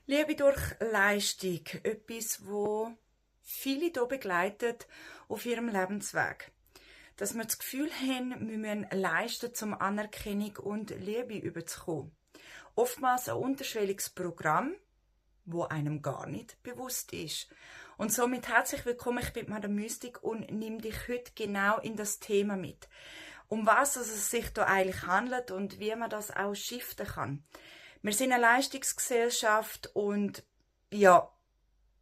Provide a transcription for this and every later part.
Liebe durch Leistung, etwas, wo viele hier begleitet auf ihrem Lebensweg. Dass wir das Gefühl haben, wir müssen leisten, um Anerkennung und Liebe überzukommen. Oftmals ein unterschwelliges Programm, wo einem gar nicht bewusst ist. Und somit herzlich willkommen, ich bin Madame Mystik und nehme dich heute genau in das Thema mit. Um was es sich da eigentlich handelt und wie man das auch shiften kann. Wir sind eine Leistungsgesellschaft und ja,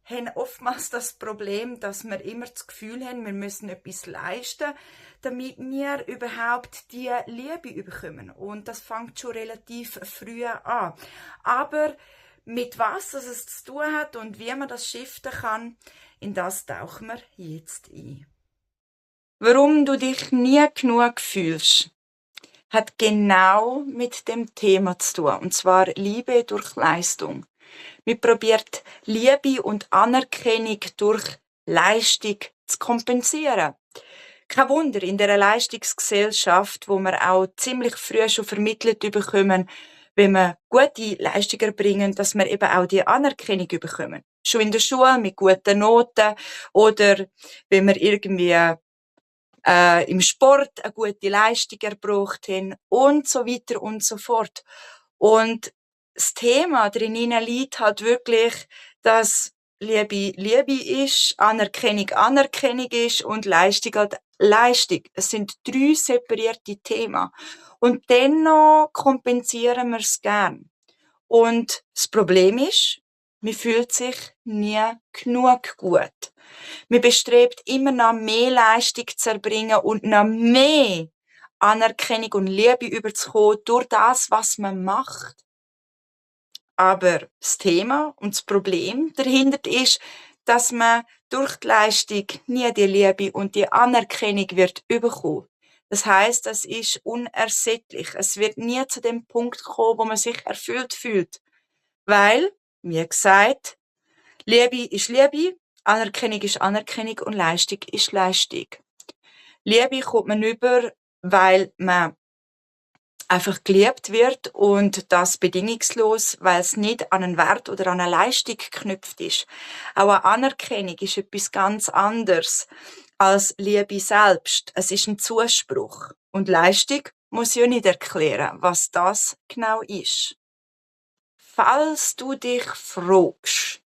haben oftmals das Problem, dass wir immer das Gefühl haben, wir müssen etwas leisten, damit wir überhaupt die Liebe bekommen. Und das fängt schon relativ früh an. Aber mit was es zu tun hat und wie man das shiften kann, in das tauchen wir jetzt ein. Warum du dich nie genug fühlst, hat genau mit dem Thema zu tun, und zwar Liebe durch Leistung. Man probiert Liebe und Anerkennung durch Leistung zu kompensieren. Kein Wunder, in der Leistungsgesellschaft, wo wir auch ziemlich früh schon vermittelt bekommen, wenn wir gute Leistungen erbringen, dass wir eben auch die Anerkennung bekommen. Schon in der Schule mit guten Noten oder wenn wir irgendwie im Sport eine gute Leistung erbracht haben und so weiter und so fort. Und das Thema drinnen liegt halt wirklich, dass Liebe Liebe ist, Anerkennung Anerkennung ist und Leistung halt Leistung. Es sind 3 separierte Themen. Und dennoch kompensieren wir es gern. Und das Problem ist, man fühlt sich nie genug gut. Man bestrebt immer noch mehr Leistung zu erbringen und noch mehr Anerkennung und Liebe überzukommen durch das, was man macht. Aber das Thema und das Problem dahinter ist, dass man durch die Leistung nie die Liebe und die Anerkennung wird bekommen. Das heisst, es ist unersättlich. Es wird nie zu dem Punkt kommen, wo man sich erfüllt fühlt. Weil, wie gesagt, Liebe ist Liebe, Anerkennung ist Anerkennung und Leistung ist Leistung. Liebe kommt man über, weil man einfach geliebt wird und das bedingungslos, weil es nicht an einen Wert oder an eine Leistung geknüpft ist. Auch eine Anerkennung ist etwas ganz anderes als Liebe selbst. Es ist ein Zuspruch. Und Leistung muss ja nicht erklären, was das genau ist. Falls du dich fragst,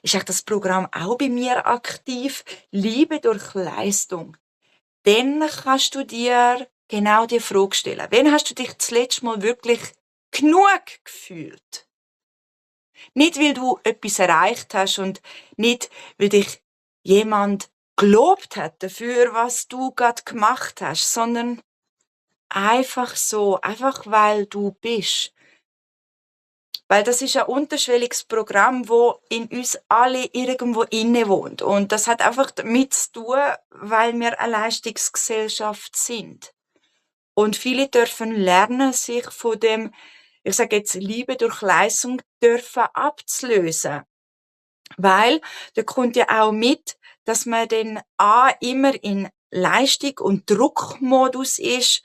ist echt das Programm auch bei mir aktiv? Liebe durch Leistung. Dann kannst du dir genau die Frage stellen. Wann hast du dich das letzte Mal wirklich genug gefühlt? Nicht, weil du etwas erreicht hast und nicht, weil dich jemand gelobt hat dafür, was du gerade gemacht hast, sondern einfach so, einfach weil du bist. Weil das ist ein unterschwelliges Programm, wo in uns alle irgendwo innewohnt. Und das hat einfach damit zu tun, weil wir eine Leistungsgesellschaft sind. Und viele dürfen lernen, sich von dem, ich sage jetzt, Liebe durch Leistung dürfen abzulösen. Weil, da kommt ja auch mit, dass man dann immer in Leistung und Druckmodus ist,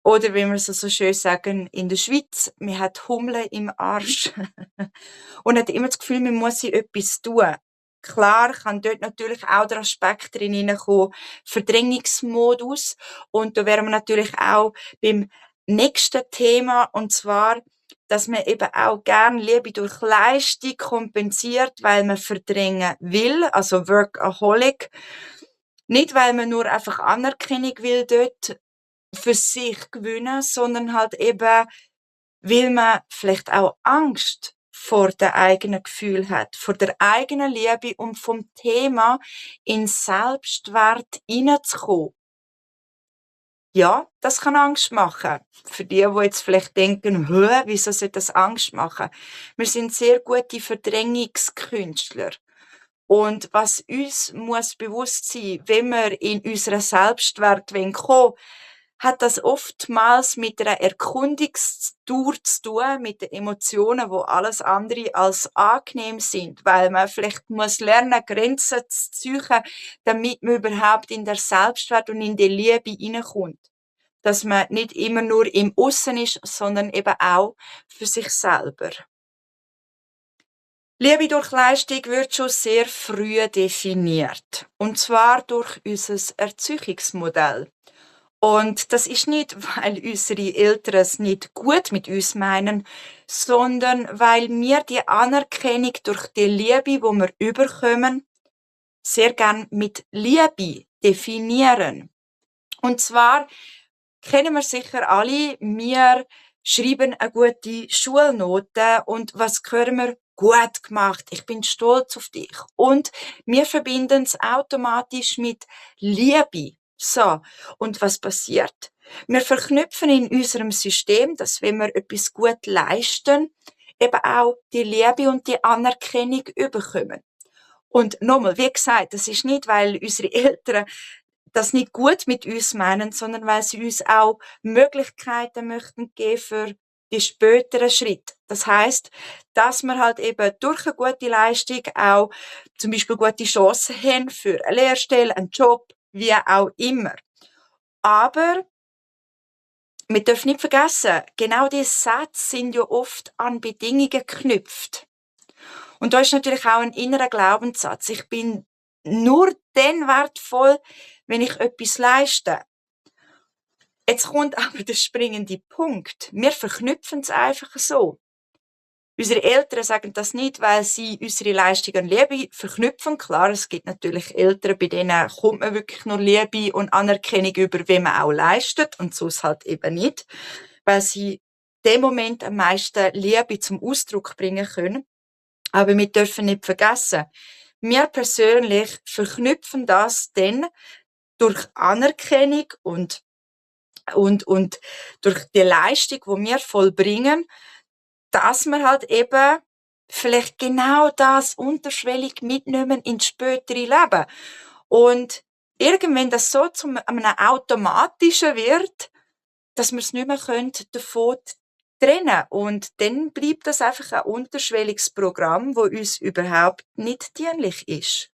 oder wie wir es so schön sagen, in der Schweiz, man hat Hummeln im Arsch. Und hat immer das Gefühl, man muss sich etwas tun. Klar kann dort natürlich auch der Aspekt drin hineinkommen, Verdrängungsmodus. Und da wären wir natürlich auch beim nächsten Thema, und zwar, dass man eben auch gern Liebe durch Leistung kompensiert, weil man verdrängen will, also Workaholic. Nicht, weil man nur einfach Anerkennung will dort für sich gewinnen, sondern halt eben, weil man vielleicht auch Angst vor dem eigenen Gefühl hat, vor der eigenen Liebe und vom Thema in Selbstwert hineinzukommen. Ja, das kann Angst machen. Für die jetzt vielleicht denken, wieso soll das Angst machen? Wir sind sehr gute Verdrängungskünstler. Und was uns muss bewusst sein, wenn wir in unseren Selbstwert kommen wollen, hat das oftmals mit einer Erkundungstour zu tun, mit den Emotionen, wo alles andere als angenehm sind, weil man vielleicht muss lernen, Grenzen zu ziehen, damit man überhaupt in der Selbstwert und in die Liebe hineinkommt. Dass man nicht immer nur im Aussen ist, sondern eben auch für sich selber. Liebe durch Leistung wird schon sehr früh definiert. Und zwar durch unser Erziehungsmodell. Und das ist nicht, weil unsere Eltern es nicht gut mit uns meinen, sondern weil wir die Anerkennung durch die Liebe, die wir überkommen, sehr gern mit Liebe definieren. Und zwar kennen wir sicher alle, wir schreiben eine gute Schulnote und was hören wir? Gut gemacht, ich bin stolz auf dich. Und wir verbinden es automatisch mit Liebe. So, und was passiert? Wir verknüpfen in unserem System, dass wenn wir etwas gut leisten, eben auch die Liebe und die Anerkennung überkommen. Und nochmal, wie gesagt, das ist nicht, weil unsere Eltern das nicht gut mit uns meinen, sondern weil sie uns auch Möglichkeiten möchten geben für die späteren Schritte. Das heißt, dass wir halt eben durch eine gute Leistung auch zum Beispiel gute Chancen haben für eine Lehrstelle, einen Job, wie auch immer. Aber wir dürfen nicht vergessen, genau diese Sätze sind ja oft an Bedingungen geknüpft. Und da ist natürlich auch ein innerer Glaubenssatz. Ich bin nur dann wertvoll, wenn ich etwas leiste. Jetzt kommt aber der springende Punkt. Wir verknüpfen es einfach so. Unsere Eltern sagen das nicht, weil sie unsere Leistung an Liebe verknüpfen. Klar, es gibt natürlich Eltern, bei denen kommt man wirklich nur Liebe und Anerkennung über, wenn man auch leistet und sonst halt eben nicht, weil sie in dem Moment am meisten Liebe zum Ausdruck bringen können. Aber wir dürfen nicht vergessen, wir persönlich verknüpfen das dann durch Anerkennung und durch die Leistung, die wir vollbringen, dass wir halt eben vielleicht genau das unterschwellig mitnehmen ins spätere Leben. Und irgendwann das so zu einem automatischen wird, dass wir es nicht mehr davon trennen. Und dann bleibt das einfach ein unterschwelliges Programm, wo uns überhaupt nicht dienlich ist.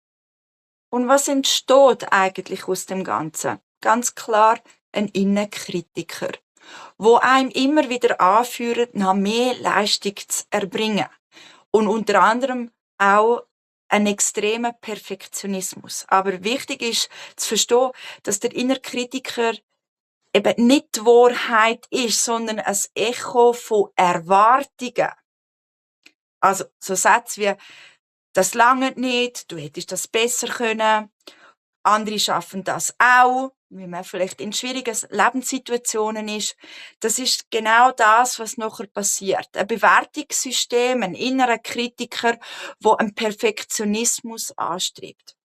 Und was entsteht eigentlich aus dem Ganzen? Ganz klar ein Innenkritiker, wo einem immer wieder anführt, noch mehr Leistung zu erbringen. Und unter anderem auch ein extremer Perfektionismus. Aber wichtig ist zu verstehen, dass der Innerkritiker eben nicht die Wahrheit ist, sondern ein Echo von Erwartungen. Also so Sätze wie, das langt nicht, du hättest das besser können, andere schaffen das auch, wie man vielleicht in schwierigen Lebenssituationen ist. Das ist genau das, was nachher passiert. Ein Bewertungssystem, ein innerer Kritiker, wo einen Perfektionismus anstrebt.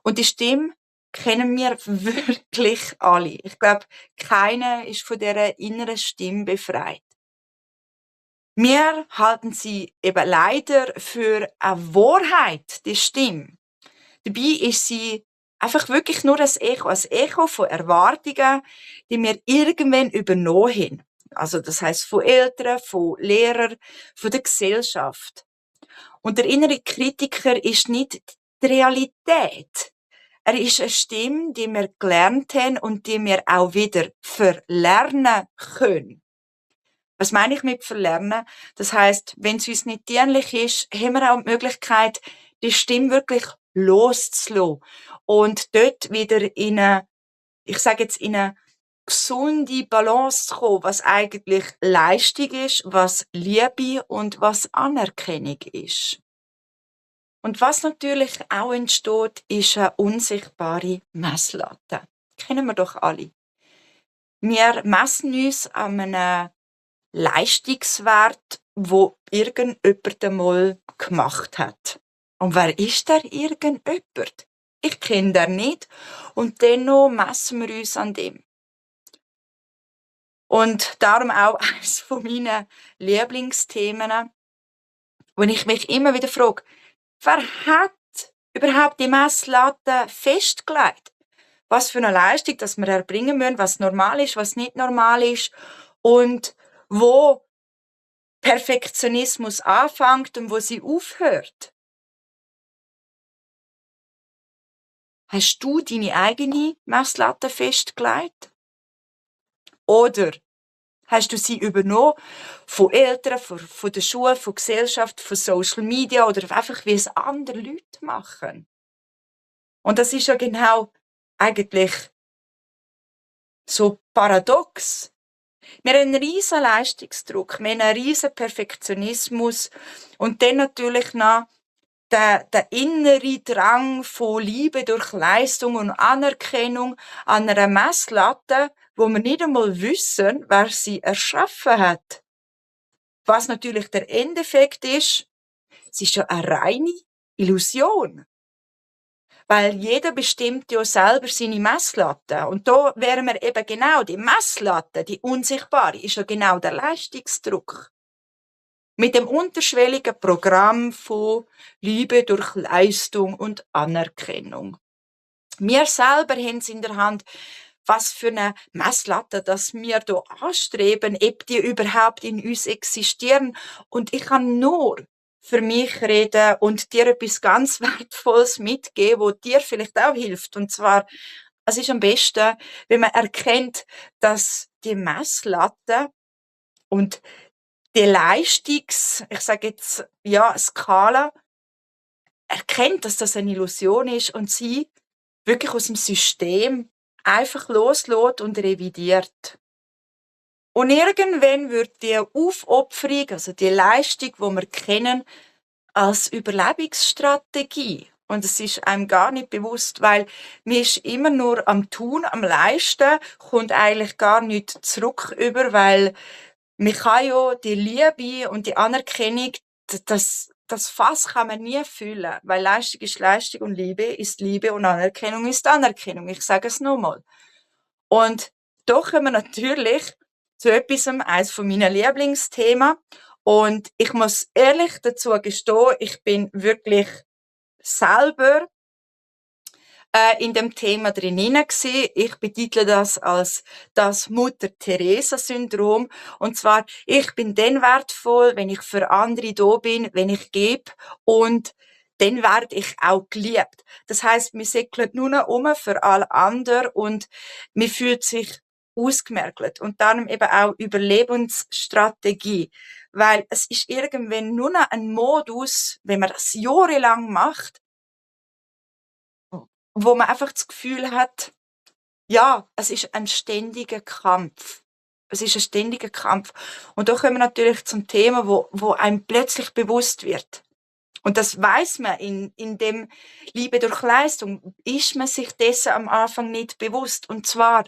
Und die Stimme kennen wir wirklich alle. Ich glaube, keiner ist von dieser inneren Stimme befreit. Wir halten sie eben leider für eine Wahrheit, die Stimme. Dabei ist sie einfach wirklich nur ein Echo von Erwartungen, die wir irgendwann übernommen haben. Also das heisst von Eltern, von Lehrern, von der Gesellschaft. Und der innere Kritiker ist nicht die Realität. Er ist eine Stimme, die wir gelernt haben und die wir auch wieder verlernen können. Was meine ich mit verlernen? Das heisst, wenn es uns nicht dienlich ist, haben wir auch die Möglichkeit, die Stimme wirklich loszulassen und dort wieder in eine, ich sage jetzt, in eine gesunde Balance zu kommen, was eigentlich Leistung ist, was Liebe und was Anerkennung ist. Und was natürlich auch entsteht, ist eine unsichtbare Messlatte. Kennen wir doch alle. Wir messen uns an einem Leistungswert, wo irgendjemand einmal gemacht hat. Und wer ist der irgendjemand? Ich kenne den nicht. Und dennoch messen wir uns an dem. Und darum auch eines von meinen Lieblingsthemen, wo ich mich immer wieder frage, wer hat überhaupt die Messlatte festgelegt? Was für eine Leistung, dass wir erbringen müssen, was normal ist, was nicht normal ist und wo Perfektionismus anfängt und wo sie aufhört. Hast du deine eigene Messlatte festgelegt? Oder Hast du sie übernommen von Eltern, von der Schule, von Gesellschaft, von Social Media oder einfach, wie es andere Leute machen? Und das ist ja genau eigentlich so paradox. Wir haben einen riesen Leistungsdruck, wir haben einen riesen Perfektionismus und dann natürlich noch der innere Drang von Liebe durch Leistung und Anerkennung an einer Messlatte, wo wir nicht einmal wissen, wer sie erschaffen hat. Was natürlich der Endeffekt ist, es ist ja eine reine Illusion. Weil jeder bestimmt ja selber seine Messlatte. Und da wären wir eben genau die Messlatte, die unsichtbare, ist ja genau der Leistungsdruck. Mit dem unterschwelligen Programm von Liebe durch Leistung und Anerkennung. Wir selber haben es in der Hand, was für eine Messlatte, dass wir hier anstreben, ob die überhaupt in uns existieren. Und ich kann nur für mich reden und dir etwas ganz Wertvolles mitgeben, wo dir vielleicht auch hilft. Und zwar, es ist am besten, wenn man erkennt, dass die Messlatte und die ich sage jetzt, ja, Skala, erkennt, dass das eine Illusion ist und sie wirklich aus dem System einfach loslässt und revidiert. Und irgendwann wird die Aufopferung, also die Leistung, die wir kennen, als Überlebensstrategie. Und es ist einem gar nicht bewusst, weil man ist immer nur am Tun, am Leisten, kommt eigentlich gar nicht zurück über, weil man kann ja die Liebe und die Anerkennung, das Fass kann man nie füllen, weil Leistung ist Leistung und Liebe ist Liebe und Anerkennung ist Anerkennung. Ich sage es nochmal. Und doch kommen wir natürlich zu etwas, eines von meinen Lieblingsthemen. Und ich muss ehrlich dazu gestehen, ich bin wirklich selber in dem Thema drinnen gsi. Ich betitle das als das Mutter-Teresa-Syndrom. Und zwar, ich bin dann wertvoll, wenn ich für andere da bin, wenn ich gebe und dann werde ich auch geliebt. Das heisst, wir säckeln nur noch um für alle anderen und man fühlt sich ausgemergelt. Und darum eben auch Überlebensstrategie. Weil es ist irgendwann nur noch ein Modus, wenn man das jahrelang macht, wo man einfach das Gefühl hat, ja, es ist ein ständiger Kampf. Es ist ein ständiger Kampf. Und da kommen wir natürlich zum Thema, wo einem plötzlich bewusst wird. Und das weiß man in dem Liebe durch Leistung, ist man sich dessen am Anfang nicht bewusst. Und zwar,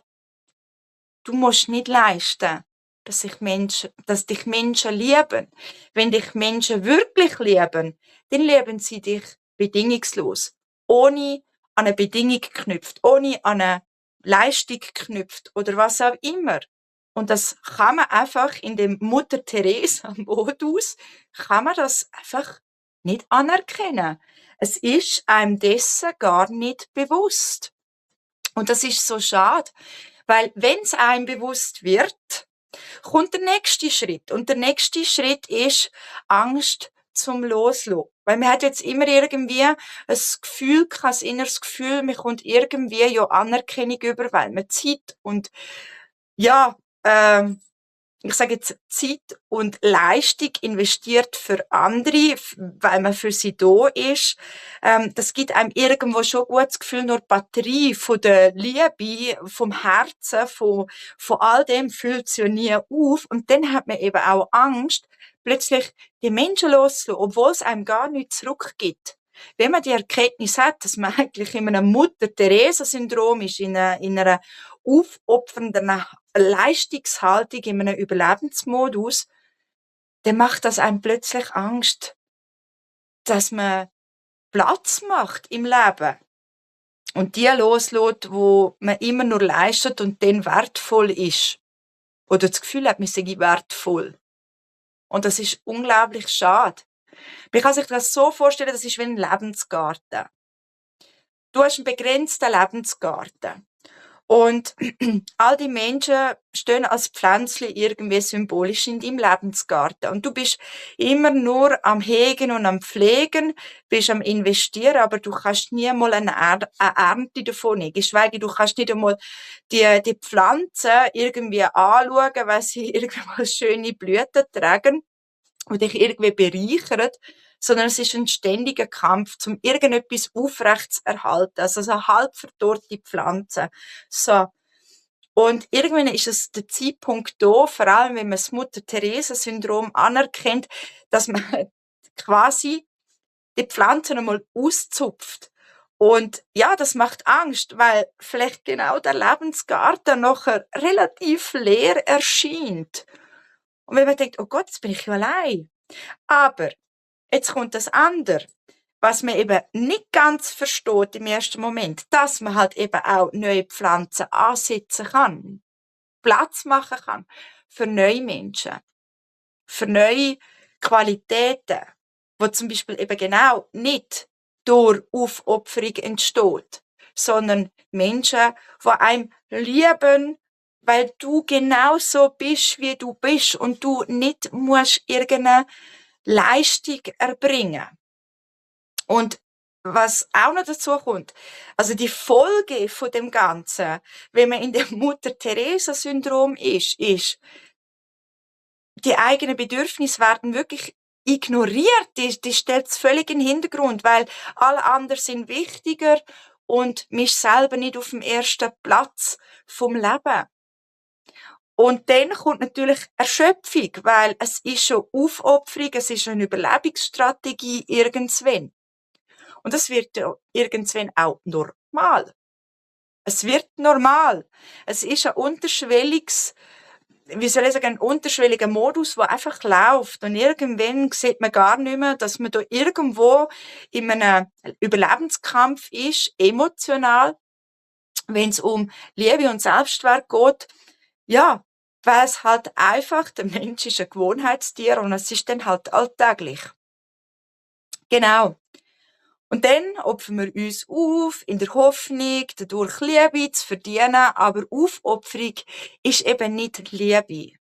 du musst nicht leisten, dass dich Menschen lieben. Wenn dich Menschen wirklich lieben, dann lieben sie dich bedingungslos. Ohne an eine Bedingung geknüpft, ohne an eine Leistung geknüpft oder was auch immer. Und das kann man einfach in dem Mutter-Teresa-Modus, kann man das einfach nicht anerkennen. Es ist einem dessen gar nicht bewusst. Und das ist so schade, weil wenn es einem bewusst wird, kommt der nächste Schritt. Und der nächste Schritt ist Angst zum Loslassen. Weil man hat jetzt immer irgendwie ein Gefühl, ein inneres Gefühl, man kommt irgendwie ja Anerkennung über, weil man Zeit und ja, ich sage jetzt Zeit und Leistung investiert für andere, weil man für sie da ist. Das gibt einem irgendwo schon ein gutes Gefühl, nur die Batterie von der Liebe, vom Herzen, von all dem füllt sich ja nie auf. Und dann hat man eben auch Angst, plötzlich die Menschen loszulassen, obwohl es einem gar nichts zurückgibt. Wenn man die Erkenntnis hat, dass man eigentlich in einem Mutter-Teresa-Syndrom ist, in einer aufopfernden Leistungshaltung, in einem Überlebensmodus, dann macht das einem plötzlich Angst, dass man Platz macht im Leben und die loslässt, wo man immer nur leistet und dann wertvoll ist. Oder das Gefühl hat, man sei wertvoll. Und das ist unglaublich schade. Man kann sich das so vorstellen, das ist wie ein Lebensgarten. Du hast einen begrenzten Lebensgarten. Und all die Menschen stehen als Pflänzchen irgendwie symbolisch in deinem Lebensgarten. Und du bist immer nur am Hegen und am Pflegen, bist am Investieren, aber du kannst nie mal eine Ernte davon nehmen. Geschweige, du kannst nicht einmal die Pflanzen irgendwie anschauen, weil sie irgendwie mal schöne Blüten tragen und dich irgendwie bereichern, sondern es ist ein ständiger Kampf, um irgendetwas aufrecht zu erhalten. Also so halb verdorrte Pflanzen. So. Und irgendwann ist es der Zeitpunkt da, vor allem wenn man das Mutter-Theresa-Syndrom anerkennt, dass man quasi die Pflanzen einmal auszupft. Und ja, das macht Angst, weil vielleicht genau der Lebensgarten nachher relativ leer erscheint. Und wenn man denkt, oh Gott, jetzt bin ich ja allein. Aber jetzt kommt das andere, was man eben nicht ganz versteht im ersten Moment, dass man halt eben auch neue Pflanzen ansetzen kann, Platz machen kann für neue Menschen, für neue Qualitäten, wo zum Beispiel eben genau nicht durch Aufopferung entsteht, sondern Menschen, die einem lieben, weil du genau so bist, wie du bist und du nicht musst irgendeine Leistung erbringen. Und was auch noch dazu kommt, also die Folge von dem Ganzen, wenn man in dem Mutter-Theresa-Syndrom ist, die eigenen Bedürfnisse werden wirklich ignoriert. Die stellt es völlig in den Hintergrund, weil alle anderen sind wichtiger und mich selber nicht auf dem ersten Platz vom Leben. Und dann kommt natürlich Erschöpfung, weil es ist schon Aufopferung, es ist eine Überlebensstrategie irgendwann. Und das wird ja irgendwann auch normal. Es wird normal. Es ist ein unterschwelliges, wie soll ich sagen, ein unterschwelliger Modus, der einfach läuft. Und irgendwann sieht man gar nicht mehr, dass man da irgendwo in einem Überlebenskampf ist, emotional, wenn es um Liebe und Selbstwert geht. Ja, weil es halt einfach, der Mensch ist ein Gewohnheitstier und es ist dann halt alltäglich. Genau. Und dann opfern wir uns auf, in der Hoffnung, dadurch Liebe zu verdienen, aber Aufopferung ist eben nicht Liebe.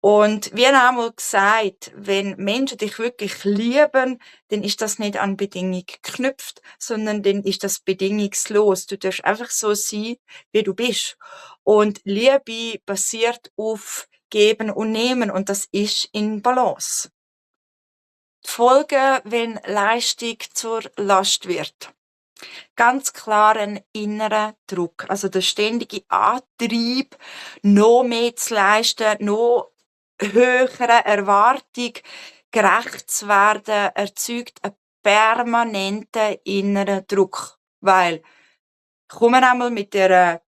Und wie einmal gesagt, wenn Menschen dich wirklich lieben, dann ist das nicht an Bedingung geknüpft, sondern dann ist das bedingungslos. Du darfst einfach so sein, wie du bist. Und Liebe basiert auf Geben und Nehmen und das ist in Balance. Die Folge, wenn Leistung zur Last wird. Ganz klar ein innerer Druck. Also der ständige Antrieb, noch mehr zu leisten, noch höherer Erwartung gerecht zu werden, erzeugt einen permanenten inneren Druck. Weil, kommen wir einmal mit der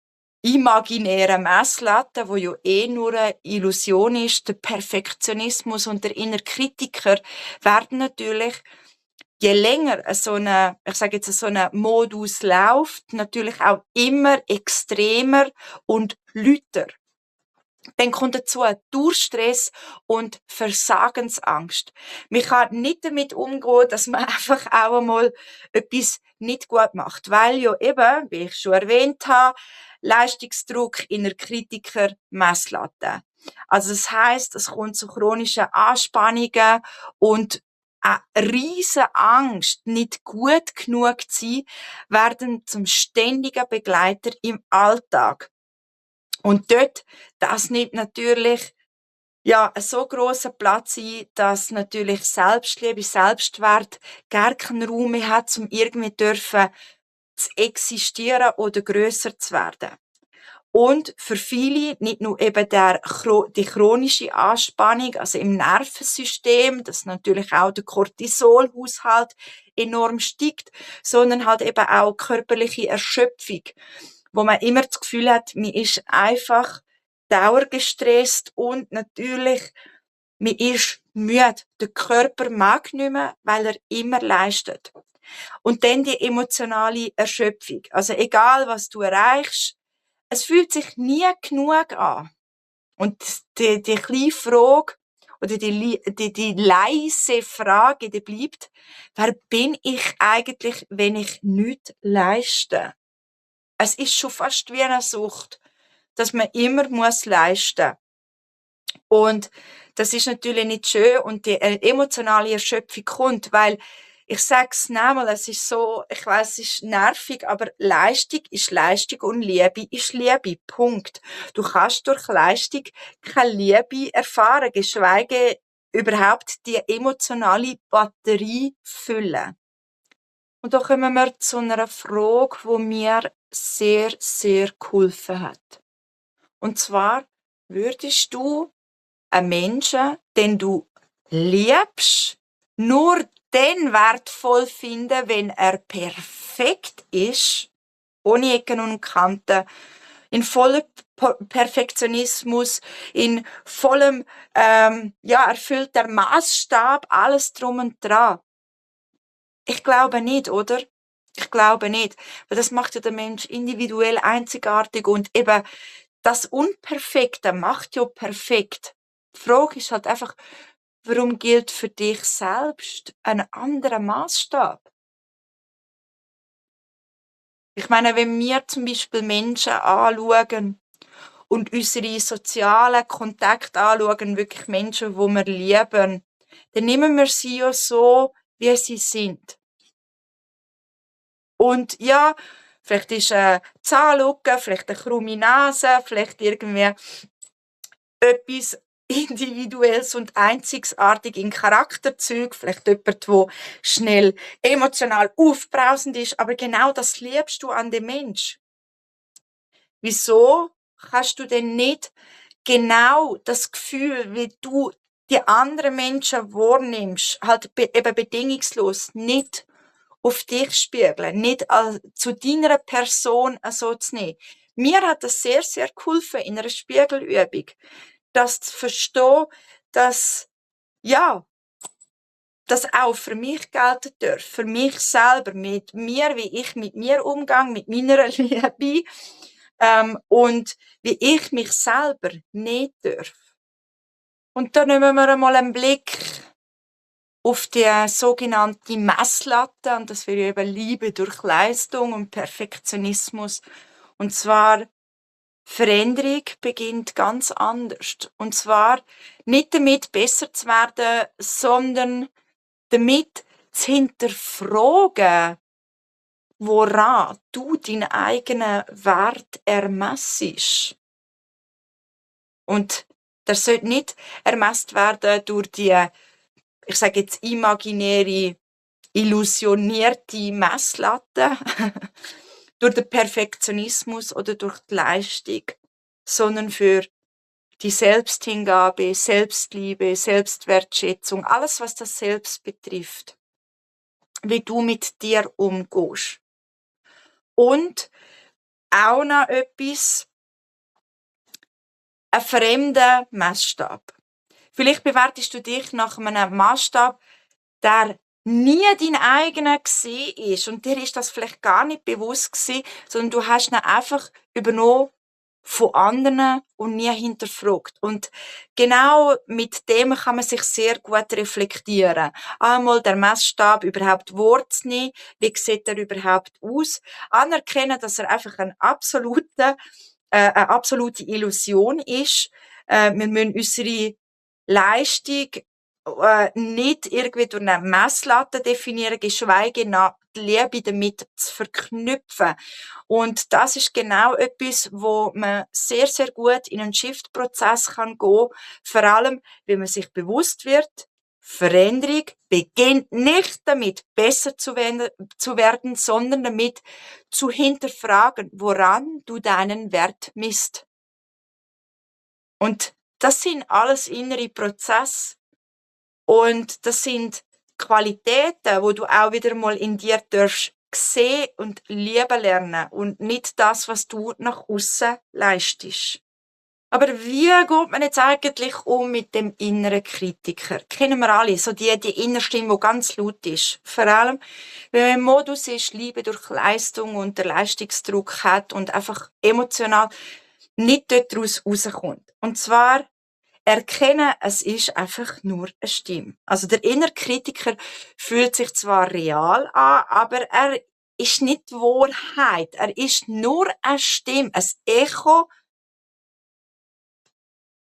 imaginären Messlatte, wo ja nur eine Illusion ist, der Perfektionismus und der innere Kritiker werden natürlich, je länger so eine, ich sage jetzt so eine Modus läuft, natürlich auch immer extremer und lauter. Dann kommt dazu Durchstress und Versagensangst. Man kann nicht damit umgehen, dass man einfach auch einmal etwas nicht gut macht, weil ja eben, wie ich schon erwähnt habe, Leistungsdruck in der Kritiker Messlatte. Also das heisst, es kommt zu chronischen Anspannungen und eine riesige Angst, nicht gut genug zu sein, werden zum ständigen Begleiter im Alltag. Und dort, das nimmt natürlich, ja, einen so grossen Platz ein, dass natürlich Selbstliebe, Selbstwert gar keinen Raum mehr hat, um irgendwie dürfen zu existieren oder grösser zu werden. Und für viele nicht nur eben die chronische Anspannung, also im Nervensystem, dass natürlich auch der Cortisolhaushalt enorm steigt, sondern halt eben auch körperliche Erschöpfung, wo man immer das Gefühl hat, man ist einfach dauergestresst und natürlich, man ist müde. Der Körper mag nicht mehr, weil er immer leistet. Und dann die emotionale Erschöpfung. Also egal, was du erreichst, es fühlt sich nie genug an. Und die kleine Frage, oder die leise Frage, die bleibt, wer bin ich eigentlich, wenn ich nichts leiste? Es ist schon fast wie eine Sucht, dass man immer leisten muss. Und das ist natürlich nicht schön und die emotionale Erschöpfung kommt, weil ich sage es nochmal, es ist so, ich weiß, es ist nervig, aber Leistung ist Leistung und Liebe ist Liebe. Punkt. Du kannst durch Leistung keine Liebe erfahren, geschweige überhaupt die emotionale Batterie füllen. Und da kommen wir zu einer Frage, die mir sehr, sehr geholfen hat. Und zwar, würdest du einen Menschen, den du liebst, nur dann wertvoll finden, wenn er perfekt ist, ohne Ecken und Kanten, in vollem Perfektionismus, in vollem erfüllter Maßstab, alles drum und dran? Ich glaube nicht, oder? Ich glaube nicht, weil das macht ja den Mensch individuell einzigartig und eben das Unperfekte macht ja perfekt. Die Frage ist halt einfach, warum gilt für dich selbst ein anderer Maßstab? Ich meine, wenn wir zum Beispiel Menschen anschauen und unsere sozialen Kontakte anschauen, wirklich Menschen, die wir lieben, dann nehmen wir sie ja so, wie sie sind. Und ja, vielleicht ist eine Zahnlücke, vielleicht eine krumme Nase, vielleicht irgendwie etwas Individuelles und einzigartig in Charakterzügen, vielleicht jemand, der schnell emotional aufbrausend ist, aber genau das liebst du an dem Mensch. Wieso kannst du denn nicht genau das Gefühl, wie du die anderen Menschen wahrnimmst, halt eben bedingungslos, nicht auf dich spiegeln, nicht zu deiner Person so zu nehmen? Mir hat das sehr, sehr geholfen in einer Spiegelübung, das zu verstehen, dass, ja, das auch für mich gelten darf, für mich selber, mit mir, wie ich mit mir umgehe, mit meiner Liebe, und wie ich mich selber nicht darf. Und da nehmen wir einmal einen Blick auf die sogenannte Messlatte, und das wäre eben Liebe durch Leistung und Perfektionismus. Und zwar, Veränderung beginnt ganz anders. Und zwar nicht damit, besser zu werden, sondern damit zu hinterfragen, woran du deinen eigenen Wert ermessest. Und das sollte nicht ermesst werden durch die, ich sage jetzt, imaginäre, illusionierte Messlatte, durch den Perfektionismus oder durch die Leistung, sondern für die Selbsthingabe, Selbstliebe, Selbstwertschätzung, alles, was das Selbst betrifft, wie du mit dir umgehst. Und auch noch etwas, ein fremder Maßstab. Vielleicht bewertest du dich nach einem Maßstab, der nie dein eigener gewesen ist. Und dir ist das vielleicht gar nicht bewusst gewesen, sondern du hast ihn einfach übernommen von anderen und nie hinterfragt. Und genau mit dem kann man sich sehr gut reflektieren. Einmal der Messstab überhaupt wahrzunehmen, wie sieht er überhaupt aus, anerkennen, dass er einfach eine absolute Illusion ist. Wir müssen unsere Leistung nicht irgendwie durch eine Messlatte definieren, geschweige denn die Liebe damit zu verknüpfen. Und das ist genau etwas, wo man sehr, sehr gut in einen Shift-Prozess kann gehen, vor allem, wenn man sich bewusst wird, Veränderung beginnt nicht damit, besser zu werden, sondern damit zu hinterfragen, woran du deinen Wert misst. Und das sind alles innere Prozesse. Und das sind Qualitäten, wo du auch wieder mal in dir darfst sehen und lieben lernen und nicht das, was du nach außen leistest. Aber wie geht man jetzt eigentlich um mit dem inneren Kritiker? Kennen wir alle, so die Innerstimme, die ganz laut ist. Vor allem, wenn man im Modus ist, Liebe durch Leistung und der Leistungsdruck hat und einfach emotional nicht dort rauskommt. Und zwar erkennen, es ist einfach nur eine Stimme. Also der innere Kritiker fühlt sich zwar real an, aber er ist nicht die Wahrheit. Er ist nur eine Stimme, ein Echo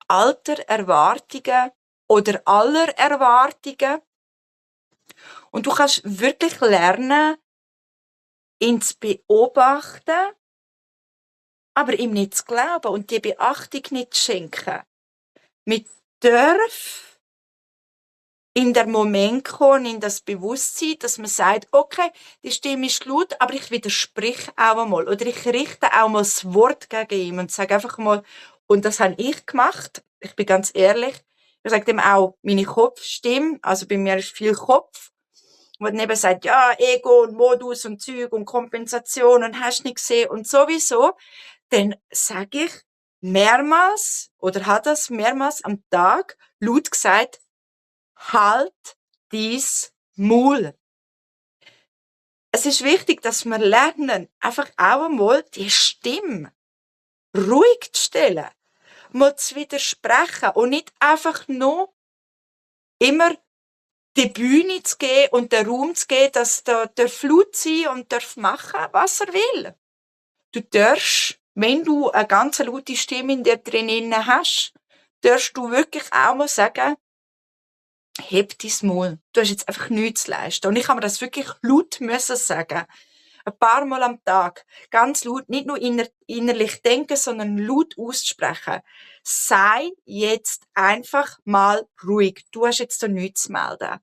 alter Erwartungen oder aller Erwartungen. Und du kannst wirklich lernen, ihn zu beobachten, aber ihm nicht zu glauben und die Beachtung nicht zu schenken. Wir dürfen in den Moment kommen, in das Bewusstsein, dass man sagt, okay, die Stimme ist laut, aber ich widersprich auch einmal. Oder ich richte auch mal das Wort gegen ihn und sage einfach mal, und das habe ich gemacht, ich bin ganz ehrlich, ich sage dem auch meine Kopfstimme, also bei mir ist viel Kopf, wo dann eben sagt, ja, Ego und Modus und Zeug und Kompensation und hast nicht gesehen und sowieso, dann sage ich mehrmals, oder hat das mehrmals am Tag laut gesagt, halt dies Maul. Es ist wichtig, dass wir lernen, einfach auch einmal die Stimme ruhig zu stellen, mal zu widersprechen und nicht einfach nur immer die Bühne zu geben und den Raum zu geben, dass da laut sein und darf machen, was er will. Du darfst, wenn du eine ganz laute Stimme in dir drinnen hast, darfst du wirklich auch mal sagen, heb dein Maul. Du hast jetzt einfach nichts zu leisten. Und ich habe mir das wirklich laut müssen sagen. Ein paar Mal am Tag. Ganz laut. Nicht nur innerlich denken, sondern laut aussprechen. Sei jetzt einfach mal ruhig. Du hast jetzt da nichts zu melden.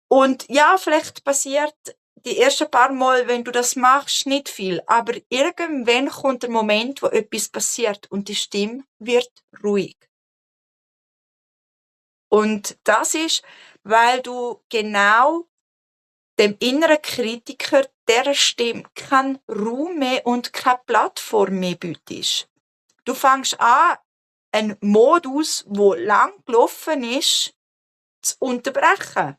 Und ja, vielleicht passiert die ersten paar Mal, wenn du das machst, nicht viel. Aber irgendwann kommt der Moment, wo etwas passiert und die Stimme wird ruhig. Und das ist, weil du genau dem inneren Kritiker dieser Stimme keinen Raum mehr und keine Plattform mehr bietest. Du fängst an, einen Modus, der lang gelaufen ist, zu unterbrechen.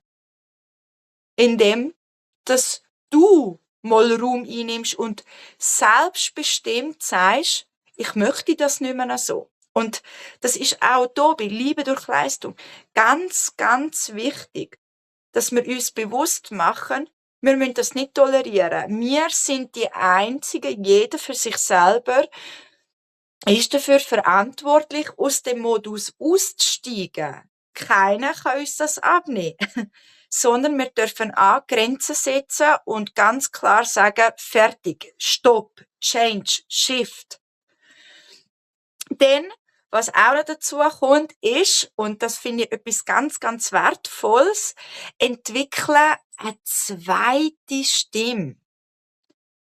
Indem, dass du mal Raum einnimmst und selbstbestimmt sagst, ich möchte das nicht mehr so. Und das ist auch hier bei Liebe durch Leistung ganz, ganz wichtig, dass wir uns bewusst machen, wir müssen das nicht tolerieren. Wir sind die Einzigen, jeder für sich selber ist dafür verantwortlich, aus dem Modus auszusteigen. Keiner kann uns das abnehmen. Sondern wir dürfen auch Grenzen setzen und ganz klar sagen, fertig, stopp, change, shift. Denn, was auch noch dazu kommt, ist, und das finde ich etwas ganz, ganz Wertvolles, entwickeln eine zweite Stimme.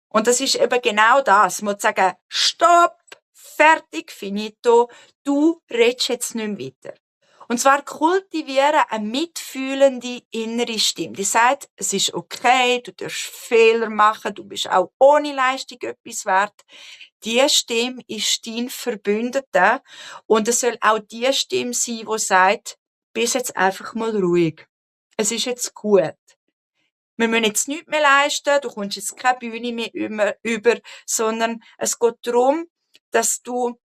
Und das ist eben genau das. Man muss sagen, stopp, fertig, finito, du redest jetzt nicht mehr weiter. Und zwar kultivieren eine mitfühlende innere Stimme. Die sagt, es ist okay, du darfst Fehler machen, du bist auch ohne Leistung etwas wert. Die Stimme ist dein Verbündeter und es soll auch die Stimme sein, die sagt, bist jetzt einfach mal ruhig. Es ist jetzt gut. Wir müssen jetzt nichts mehr leisten, du kommst jetzt keine Bühne mehr über, sondern es geht darum, dass du,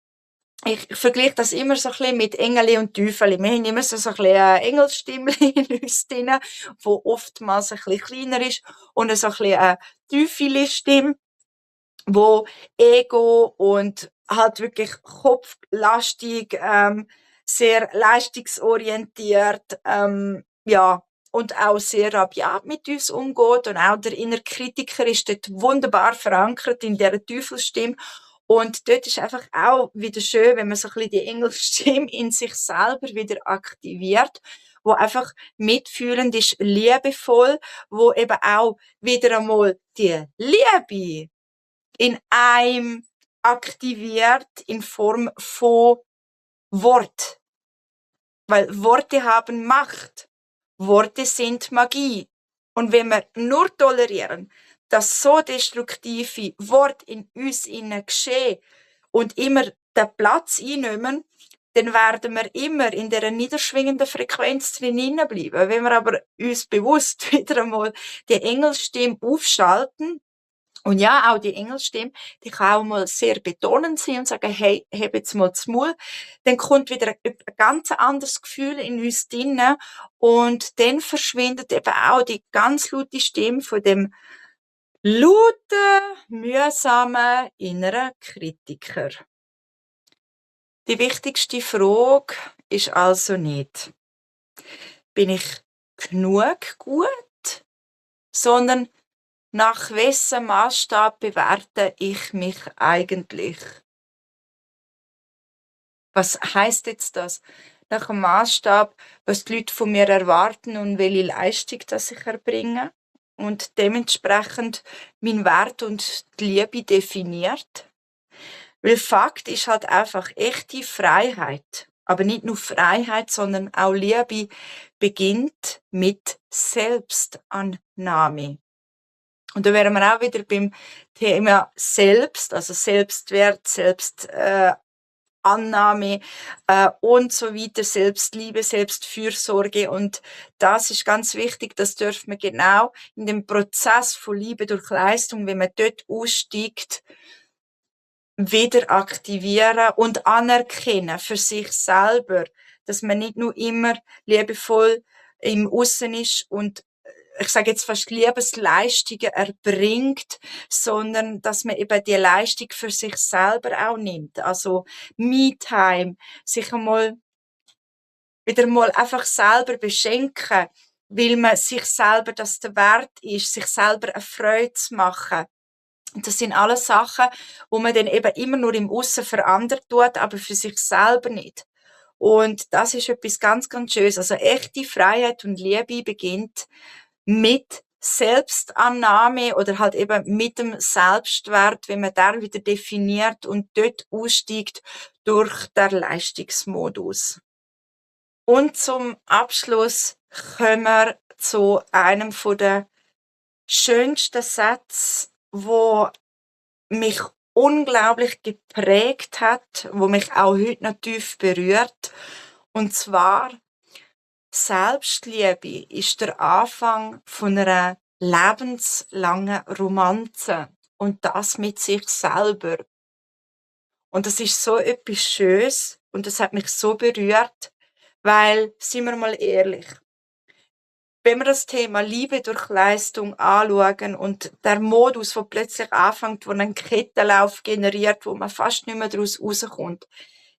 ich vergleiche das immer so ein bisschen mit Engeli und Teufeli. Wir haben immer so ein bisschen eine Engelsstimme in uns drin, die oftmals ein bisschen kleiner ist, und so ein bisschen eine Teufeli-Stimme, wo Ego und halt wirklich kopflastig, sehr leistungsorientiert, ja, und auch sehr rabiat mit uns umgeht. Und auch der innere Kritiker ist dort wunderbar verankert in dieser Teufelsstimme. Und dort ist einfach auch wieder schön, wenn man so ein bisschen die Engelsstimme in sich selber wieder aktiviert, wo einfach mitfühlend ist, liebevoll, wo eben auch wieder einmal die Liebe in einem aktiviert in Form von Wort. Weil Worte haben Macht. Worte sind Magie. Und wenn wir nur tolerieren, dass so destruktive Worte in uns geschehen und immer den Platz einnehmen, dann werden wir immer in dieser niederschwingenden Frequenz drin bleiben. Wenn wir aber uns bewusst wieder einmal die Engelsstimme aufschalten, und ja, auch die Engelsstimme, die kann auch mal sehr betonend sein und sagen, hey, heb jetzt mal das Maul. Dann kommt wieder ein ganz anderes Gefühl in uns drinnen und dann verschwindet eben auch die ganz laute Stimme von dem Lauter, mühsamer innerer Kritiker. Die wichtigste Frage ist also nicht, bin ich genug gut, sondern nach wessen Maßstab bewerte ich mich eigentlich? Was heißt jetzt das? Nach dem Maßstab, was die Leute von mir erwarten und welche Leistung das ich erbringe und dementsprechend mein Wert und die Liebe definiert. Weil Fakt ist halt einfach echte Freiheit. Aber nicht nur Freiheit, sondern auch Liebe beginnt mit Selbstannahme. Und da wären wir auch wieder beim Thema Selbst, also Selbstwert, Selbstannahme und so weiter, Selbstliebe, Selbstfürsorge. Und das ist ganz wichtig, das dürfen wir genau in dem Prozess von Liebe durch Leistung, wenn man dort aussteigt, wieder aktivieren und anerkennen für sich selber, dass man nicht nur immer liebevoll im Aussen ist und ich sage jetzt fast Liebesleistungen erbringt, sondern dass man eben die Leistung für sich selber auch nimmt. Also Me-Time, sich wieder mal einfach selber beschenken, weil man sich selber das der Wert ist, sich selber eine Freude zu machen. Das sind alles Sachen, wo man dann eben immer nur im Aussen für andere tut, aber für sich selber nicht. Und das ist etwas ganz, ganz Schönes. Also echte Freiheit und Liebe beginnt mit Selbstannahme oder halt eben mit dem Selbstwert, wenn man den wieder definiert und dort aussteigt durch den Leistungsmodus. Und zum Abschluss kommen wir zu einem der schönsten Sätze, wo mich unglaublich geprägt hat, wo mich auch heute noch tief berührt. Und zwar, Selbstliebe ist der Anfang von einer lebenslangen Romanze. Und das mit sich selber. Und das ist so etwas Schönes und das hat mich so berührt, weil, sind wir mal ehrlich, wenn wir das Thema Liebe durch Leistung anschauen und der Modus, wo plötzlich anfängt, wo einen Kettenlauf generiert, wo man fast nicht mehr daraus rauskommt,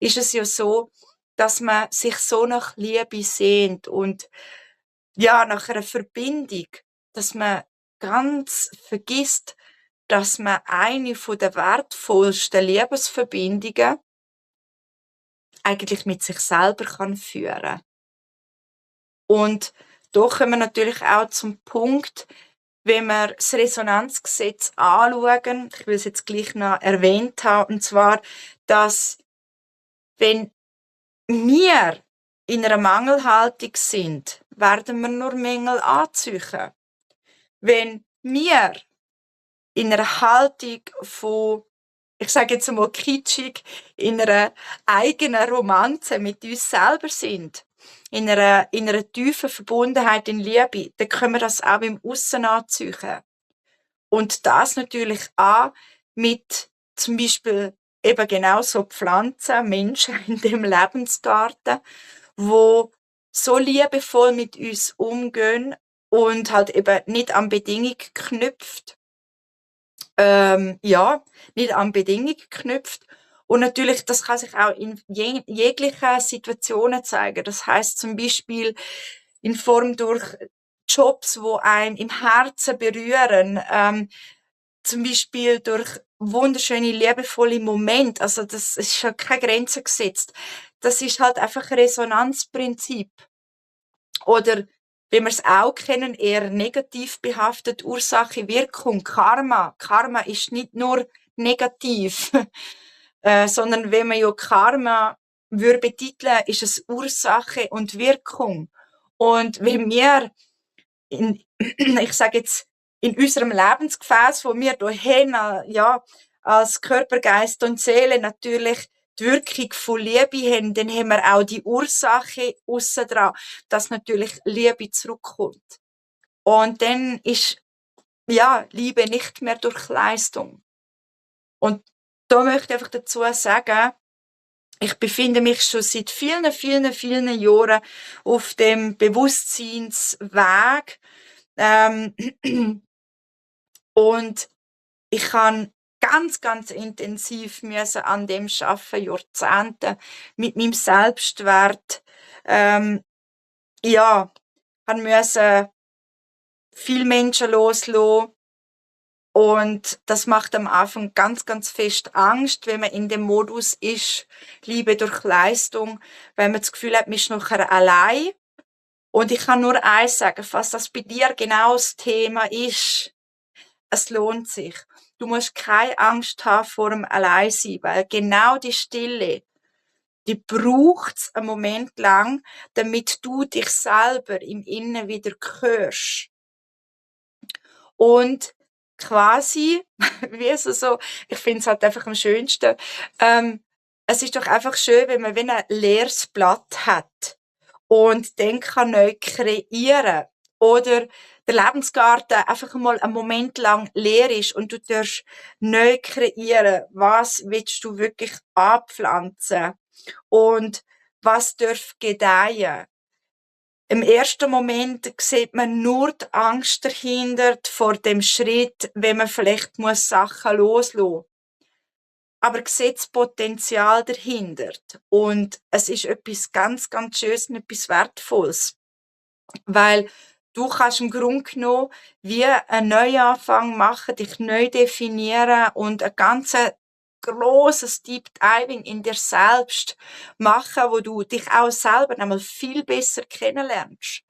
ist es ja so, dass man sich so nach Liebe sehnt und ja, nach einer Verbindung, dass man ganz vergisst, dass man eine der wertvollsten Liebesverbindungen eigentlich mit sich selber kann führen. Und da kommen wir natürlich auch zum Punkt, wenn wir das Resonanzgesetz anschauen, ich will es jetzt gleich noch erwähnt haben, und zwar, dass wenn wir in einer Mangelhaltung sind, werden wir nur Mängel anziehen. Wenn wir in einer Haltung von, ich sage jetzt einmal kitschig, in einer eigenen Romanze mit uns selber sind, in einer tiefen Verbundenheit in Liebe, dann können wir das auch im Aussen anziehen. Und das natürlich auch mit zum Beispiel eben genauso Pflanzen, Menschen in dem Lebensgarten, wo so liebevoll mit uns umgehen und halt eben nicht an Bedingung knüpft. Nicht an Bedingung knüpft. Und natürlich, das kann sich auch in jeglichen Situationen zeigen. Das heißt zum Beispiel in Form durch Jobs, wo einen im Herzen berühren, zum Beispiel durch wunderschöne, liebevolle Momente. Also das ist schon keine Grenze gesetzt. Das ist halt einfach ein Resonanzprinzip. Oder, wie wir es auch kennen, eher negativ behaftet, Ursache, Wirkung, Karma. Karma ist nicht nur negativ, sondern wenn man ja Karma würde betiteln, ist es Ursache und Wirkung. Und wenn wir ich sage jetzt, in unserem Lebensgefäß, wo wir hier ja, als Körper, Geist und Seele natürlich die Wirkung von Liebe haben, dann haben wir auch die Ursache aussen dran, dass natürlich Liebe zurückkommt. Und dann ist, ja, Liebe nicht mehr durch Leistung. Und da möchte ich einfach dazu sagen, ich befinde mich schon seit vielen, vielen, vielen Jahren auf dem Bewusstseinsweg, Und ich kann ganz, ganz intensiv müssen an dem arbeiten, Jahrzehnte, mit meinem Selbstwert. Ja, han müssen viel Menschen loslassen. Und das macht am Anfang ganz, ganz fest Angst, wenn man in dem Modus ist, Liebe durch Leistung, weil man das Gefühl hat, man ist nachher allein. Und ich kann nur eins sagen, falls das bei dir genau das Thema ist, es lohnt sich. Du musst keine Angst haben vor dem Alleinsein, weil genau die Stille, die braucht's einen Moment lang, damit du dich selber im Innen wieder hörst. Und quasi, wie so, ich finde es halt einfach am schönsten, es ist doch einfach schön, wenn man wie ein leeres Blatt hat und dann kann neu kreieren. Oder der Lebensgarten einfach mal einen Moment lang leer ist und du darfst neu kreieren. Was willst du wirklich anpflanzen? Und was darf gedeihen? Im ersten Moment sieht man nur die Angst dahinter vor dem Schritt, wenn man vielleicht muss Sachen loslassen. Aber sieht das Potenzial dahinter. Und es ist etwas ganz, ganz Schönes und etwas Wertvolles. Weil du kannst im Grunde genommen wie einen Neuanfang machen, dich neu definieren und ein ganz grosses Deep Diving in dir selbst machen, wo du dich auch selber einmal viel besser kennenlernst.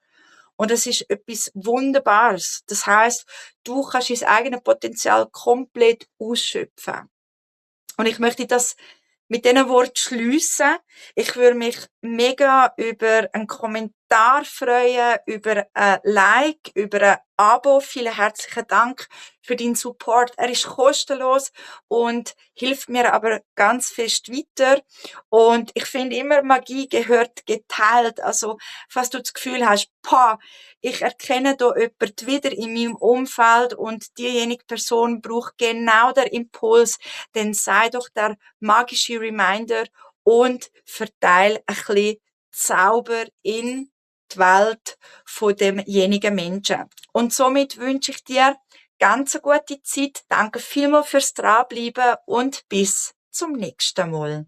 Und das ist etwas Wunderbares. Das heißt, du kannst dein eigenes Potenzial komplett ausschöpfen. Und ich möchte das mit diesen Worten schliessen. Ich würde mich mega über einen Kommentar freuen, über ein Like, über ein Abo. Vielen herzlichen Dank für deinen Support. Er ist kostenlos und hilft mir aber ganz fest weiter. Und ich finde immer, Magie gehört geteilt. Also, falls du das Gefühl hast, ich erkenne da jemand wieder in meinem Umfeld und diejenige Person braucht genau den Impuls, dann sei doch der magische Reminder und verteile ein bisschen Zauber in die Welt von demjenigen Menschen. Und somit wünsche ich dir ganz eine gute Zeit. Danke vielmals fürs Dranbleiben und bis zum nächsten Mal.